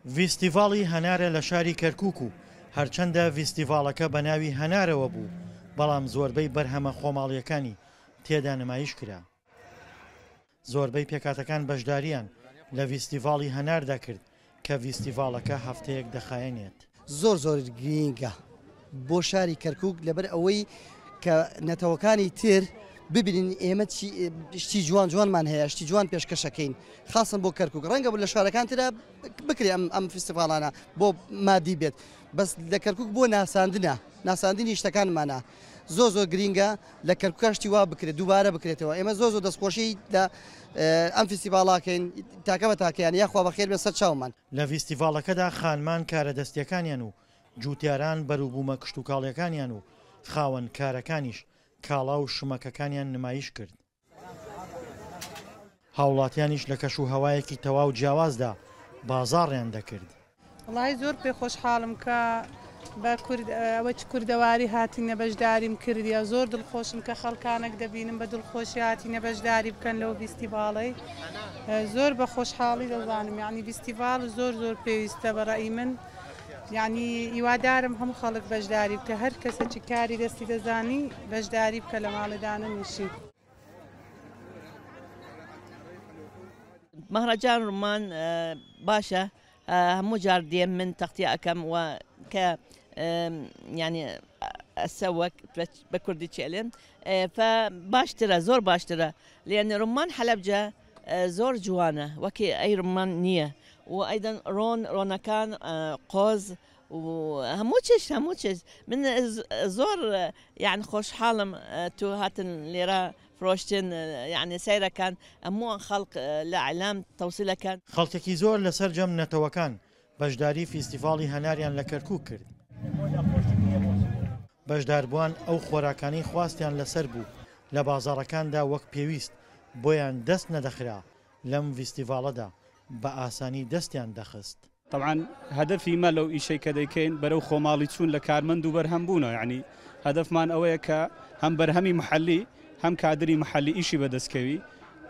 ڤیستیڤاڵی هەنارە لە شاری کەرکوک و هەرچەندە ڤیستیڤاڵەکە بە ناوی هەنارەوە بوو، بەڵام زۆربەی بەرهەمە خۆماڵییەکانی تێدا نمایش کرا. زۆربەی پێکهاتەکان بەشدارییان لە ڤیستیڤاڵی هەناردا کرد کە ڤیستیڤاڵەکە هەفتەیەک دەخایەنێت. زۆر زۆر گرینگە بۆ شاری کەرکوک لەبەر ئەوەی کە نەتەوەکانی تر ببینن ئێمە شتی جوان جوانمان هەیە شتی جوان پێشکەشەکەین خاصن بۆ کەرکک ڕەنگە بوو لە شارەکان تررا بکرێ ئەم ئەم فستیڤالانە بۆ مادی بێت بەس لە کەرکک بۆ ناساندنە ناساندنی شتەکانمانە زۆر زۆر گرینگە لە کەرکوکا شتی وا بکرێت دووبارە بکرێتەوە ئێمە زۆر زۆر دەستخۆشی لە ئەم فیستیڤاڵاکەین تاکە بە تاکەیان یاخوا بەخێر بێن سەر چاومان. لە ڤیستیڤاڵەکەدا خانمان کارە دەستیەکانیان و جوتیاران بەروبوومە کشتوکاڵیەکانیان و خاوەن کارەکانیش کاڵا و شمەکەکانیان نمایش کرد. هاوڵاتیانیش لە کەش و هەوایەکی تەواو جیاوازدا بازاڕیان دەکرد. وەڵاهی زۆر پێ خۆشحاڵم کە بە کورد ئەوە چ کوردەواری هاتینە بەشداریم کردیە زۆر دڵخۆشم کە خەڵکانەک دەبینم بە دڵخۆشی هاتینە بەشداری بکەن لەو ڤیستیڤاڵەی زۆر بە خۆشحاڵی دەزانم یعنی ڤیستیڤاڵ زۆر زۆر پێویستە بە ڕەئی من یعنی هیوادارم هەموو خەڵک بەشداری بکە هەر کەسەکی کاری دەستی دەزانی بەشداری بکە لە ماڵێ دانەنیشی. مهرجان ڕمان باشە هەموو جار دێم من تەختیە ئەکەم و کە یعنی ئەسەوەک بە کوردی چێلێن باشترە زۆر باشترە لێن ڕمان حەلەبجە زۆر جوانە وەکی ئەی ڕمان نییە و ئەیدەن ڕۆن ڕۆنەکان قۆز و هەموو چشت هەموو چشت من زۆر یعنی خۆشحاڵم تو هاتن لێرە فرۆشتن یعنی سەیرەکان هەموو خەڵک لە ئیعلام تەوسیلەکەن. خەڵکێکی زۆر لە سەرجەم نەتەوەکان بەشداری فیستیڤاڵی هەناریان لە کەرکوک کرد. بەشداربووان ئەو خۆراکانەی خواستیان لەسەر بوو لە بازاڕەکاندا وەک پێویست بۆیان دەست نەدەخرا، لەم ڤیستیڤاڵەدا بە ئاسانی دەستیان دەخست. تەبعەن هەدەفی مە لەو ئیشەی کە دەیکەین بەرەو خۆماڵی چوون لە کارمەند و بەرهەم بوونە یانی هەدەفمان ئەوەیە کە هەم بەرهەمی محەلی هەم کادری محەلی ئیشی بەدەست کەوی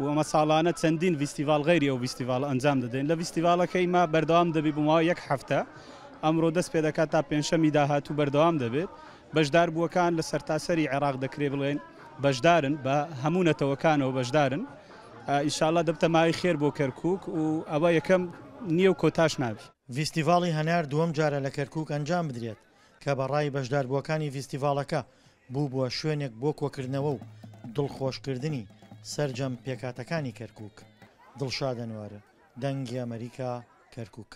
و ئەمە ساڵانە چەندین ڤیستیڤاڵ غەیری ئەو ڤیستیڤاڵە ئەنجام دەدەین لە ڤیستیڤاڵەکەی مە بەردەوام دەبی بۆ ماوەی یەک هەفتە ئەمڕۆ دەست پێ دەکات تا پێنجشەمی داهاتوو بەردەوام دەبێت بەشداربووەکان لە سەرتاسەری عێراق دەکرێ بڵێن بەشدارن بە هەموو نەتەوەکانەوە بەشدارن ئینشاءاللە دەبتە مایەی خێر بۆ کەرکوک و ئەوە یەکەم نییە و کۆتاش نابی. ڤیستیڤاڵی هەنار دووەم جارە لە کەرکوک ئەنجام بدرێت، کە بە ڕای بەشداربووەکانی ڤیستیڤاڵەکە بووبووە شوێنێک بۆ کۆکردنەوە و دڵخۆشکردنی سەرجەم پێکهاتەکانی کەرکوک. دڵشاد ئەنوەر، دەنگی ئەمەریکا، کەرکوک.